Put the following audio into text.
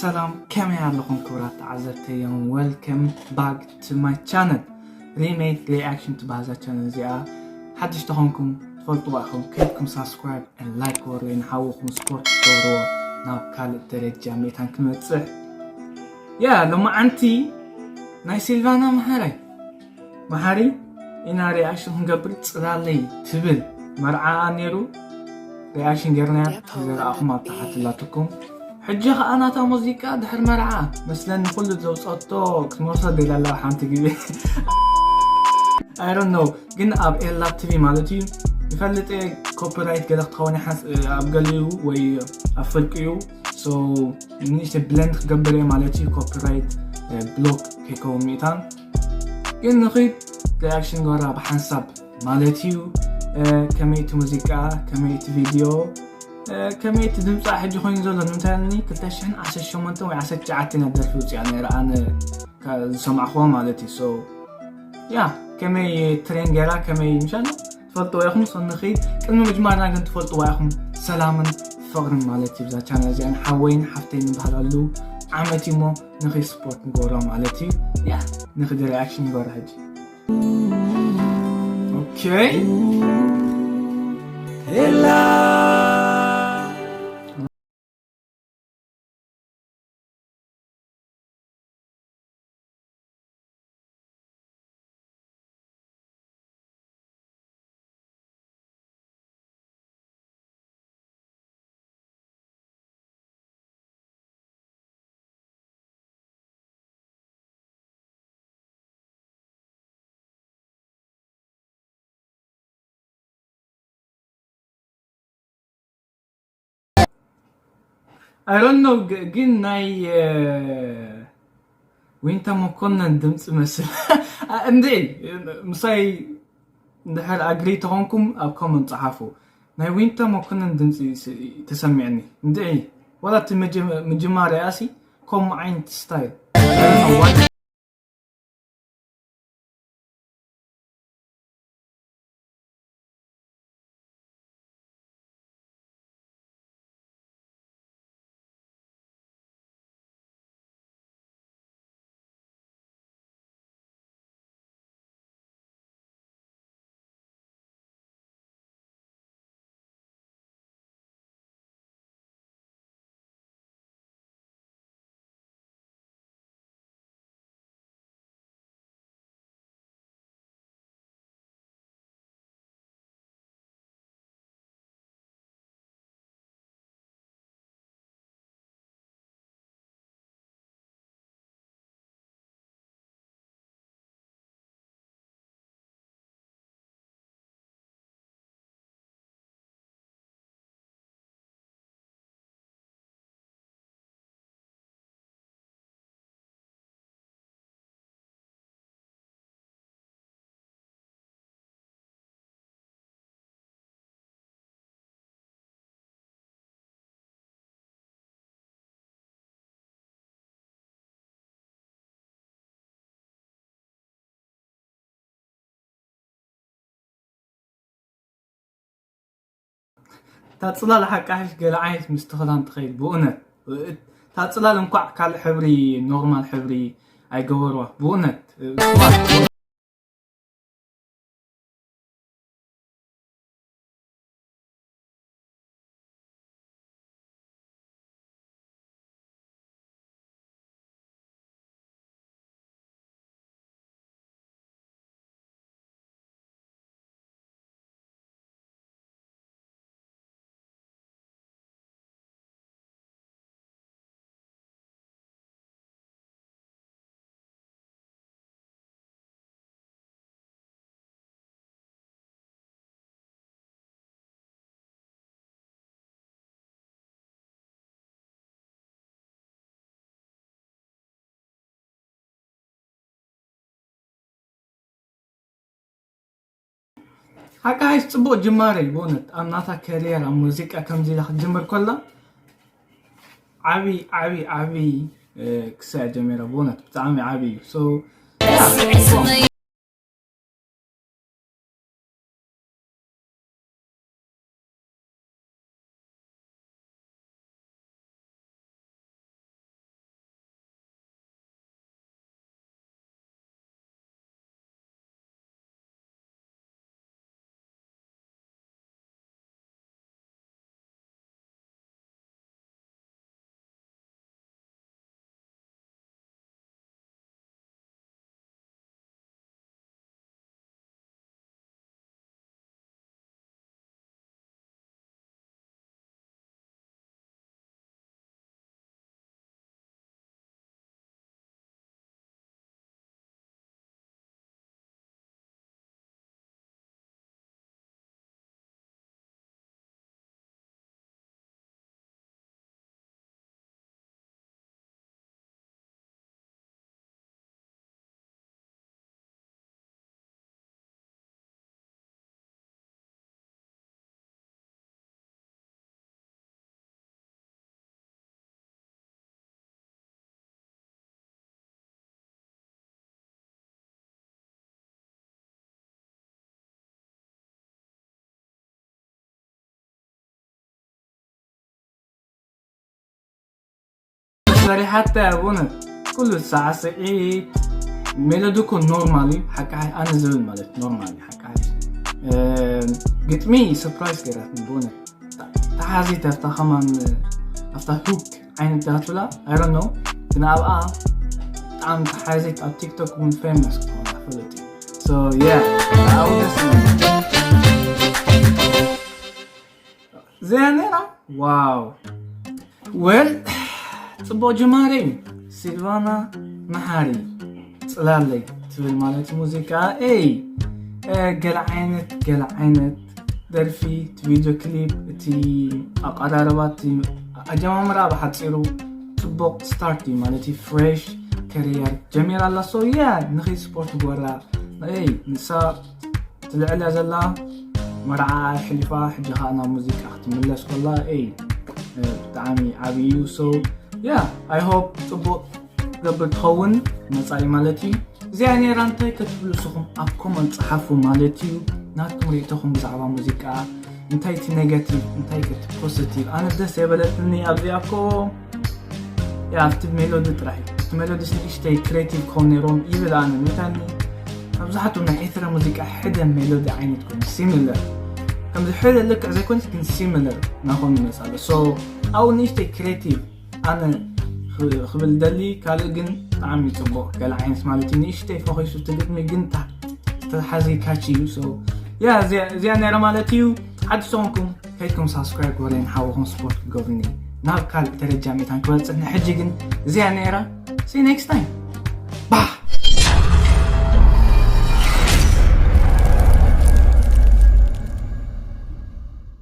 ሰላም፣ ከመይ ኣለኹም ክቡራት ተዓዘብተዮም? Welcome back to my channel. Remake Reaction ትበሃል እዛ ቻነል እዚኣ። ሓድሽ ተኾንኩም ትፈልጥዋ ኢኹም፣ ከይድኩም ሳብስክራይብ and ላይክ ወርለይ ንሓውኹም ስፖርት ትገብርዎ ናብ ካልእ ደረጃ ሜታን ክመጽእ። ያ፣ ሎማዓንቲ ናይ ሲልቫና መሓራይ መሓሪ ኢና ሪኣክሽን ክንገብር ጽላለይ ትብል መርዓኣ ነይሩ። ሪኣክሽን ጌርናያ፣ ዝረኣኹም ኣብ ታሕቲ ኣላትኩም። ሕጂ ኸኣ ናታ ሙዚቃ ድሕሪ መርዓ መስለኒ ኩሉ ዘውጸቶ ክትመርሶ ደላ ኣለዋ ሓንቲ ግዜ። I don't know፣ ግን ኣብ ኤላ ቲቪ ማለት እዩ። ይፈልጥ እየ፣ ኮፒራይት ገለ ክትኸውን እየ ሓንስ-፣ ኣብ ገሊኡ ወይ ኣብ ፍርቂኡ። So ንእሽተይ ብለንድ ክገብር እየ ማለት እዩ፣ ኮፒራይት ብሎክ ከይከውን ምእታን። ግን ንኺድ ሪኣክሽን ገበራ ብሓንሳብ ማለት እዩ። ከመይ እቲ ሙዚቃ፣ ከመይ እቲ ቪድዮ፣ ከመይ እቲ ድምፃ ሕጂ ኮይኑ ዘሎ፣ ንምንታይ ክልተ ሽሕን ዓሰርተ ሸሞንተን ወይ ዓሰርተ ትሽዓተን እያ ደርፊ ውፅኣ ነይራ፣ ኣነ ዝሰማዕኹዋ ማለት እዩ። So ያ፣ ከመይ ትሬን ገይራ፣ ከመይ ምሻል ትፈልጥዎ ኢኹም። So ንኺድ፣ ቅድሚ ምጅማርና ግን ትፈልጥዋ ኢኹም፣ ሰላምን ፍቕርን ማለት እዩ። ብዛ ቻነል እዚኣ ሓወይን ሓፍተይን ንባህለሉ ዓመት እዩ እሞ ንኺድ ስፖርት ንገብሮ ማለት እዩ። ያ፣ ንኺድ ሪኣክሽን ንገብሮ ሕጂ። ኦኬ። I don't know፣ ግ-፣ ግን ናይ ዊንታ መኮነን ድምፂ መስል። እንዴ፣ ምሳይ እንድሕር ኣግሪ ተኾንኩም ኣብ ኮመንት ጸሓፉ። ናይ ዊንታ መኮነን ድምፂ ተሰሚዕኒ። እንዴ፣ ዋላ እቲ ምጅማርያ ሲ ከምኡ ዓይነት ስታይል። እታ ጽላል ሓቃ ሕሽ ገለ ዓይነት ምስትኽላን ትኸይድ ብእውነት። እታ ጽላል እንኳዕ ካልእ ሕብሪ፣ ኖርማል ሕብሪ ኣይገበርዋ ብእውነት። ሓቃይስ ጽቡቕ ጅማሬ እዩ ብእውነት። ኣብ ናታ ከርየር ኣብ ሙዚቃ ከምዚ ኢላ ክትጅምር ከላ ዓቢ ዓቢ ዓቢ ክሳያ ጀሚራ ብእውነት ብጣዕሚ ዓቢ እዩ። So ሰሪሓታ ያ ብእውነት ኩሉ ሳዕስዒት። ሜሎዲ እኮ ኖርማል እዩ ሓቂ ሓ- ኣነ ዝብል ማለት ኖርማል እዩ ሓቂ ሓ- እ፣ ግጥሚ ሰርፕራይዝ ገይራትኒ ብእውነት። ተሓዚት ኣብታ ከማን ኣብታ ሁክ ዓይነት ዳትብላ ኣይሮኖ ግን ኣብኣ ብጣዕሚ ተሓዚት ኣብ ቲክቶክ እውን ፌመስ ክኾና ፍሉጥ እዩ። So yeah፣ ኣብኡ ደስ ይብል። እዚኣ ነይራ። ዋው። ወል ፅቡቅ ጅማሬ እዩ። ሲልቫና መሓሪ ጽላለይ ትብል ማለት ሙዚቃ። ኤይ፣ ገለ ዓይነት ገለ ዓይነት ደርፊ፣ እቲ ቪድዮ ክሊፕ፣ እቲ ኣቀራርባ፣ እቲ ኣጀማምራ ብሓፂሩ ጽቡቅ ስታርት እዩ ማለት እዩ። ፍሬሽ ከሪየር ጀሚራ ኣላ። So yeah፣ ንኺ ስፖርት ግበራ። ኤይ፣ ንሳ ትልዕል እያ ዘላ። መርዓ ሕሊፋ ሕጂ ከዓ ናብ ሙዚቃ ክትምለስ ከላ፣ ኤይ፣ ብጣዕሚ ዓብዪ እዩ። So yeah፣ I hope ጽቡቅ ገብር ትኸውን መጻኢ ማለት እዩ። እዚኣ ነይራ። እንታይ ከትብሉ ንስኹም ኣብ ኮመንት ጸሓፉ ማለት እዩ። ናትኩም ርእይቶኹም ብዛዕባ ሙዚቃ፣ እንታይ እቲ ኔጋቲቭ እንታይ እቲ ፖዚቲቭ። ኣነ ደስ የበለትኒ ኣብዚኣ እኮ ያ ኣብቲ ሜሎዲ ጥራሕ እዩ። እቲ ሜሎዲስ ንእሽተይ ክሬቲቭ ክኸውን ነይሮም ይብል ኣነ። ምንታይ መብዛሕትኡ ናይ ኤርትራ ሙዚቃ ሕደ ሜሎዲ ዓይነት ኮይኑ ሲሚለር፣ ከምዚ ሕደ ልክዕ ዘይኮነስ ግን ሲሚለር ናኾኑ ይመጽእ ኣሎ። So ኣብኡ ንእሽተይ ክሬቲቭ ኣነ ክ- ክብል ደሊ። ካልእ ግን ብጣዕሚ ጽቡቅ ገለ ዓይነት ማለት እዩ። ንእሽተይ ፈኺሱ እቲ ግጥሚ ግን ታ- ተሓዚ ካች እዩ። So yeah፣ እዚኣ እዚኣ ነይራ ማለት እዩ። ሓድሽ ተኾንኩም ከይድኩም ሳብስክራይብ ግበረን ሓወኹም ስፖርት ክገብርኒ ናብ ካልእ ደረጃ ሜታን ክበጽሕ ንሕጂ ግን እዚኣ ነይራ። See you next time። ባህ።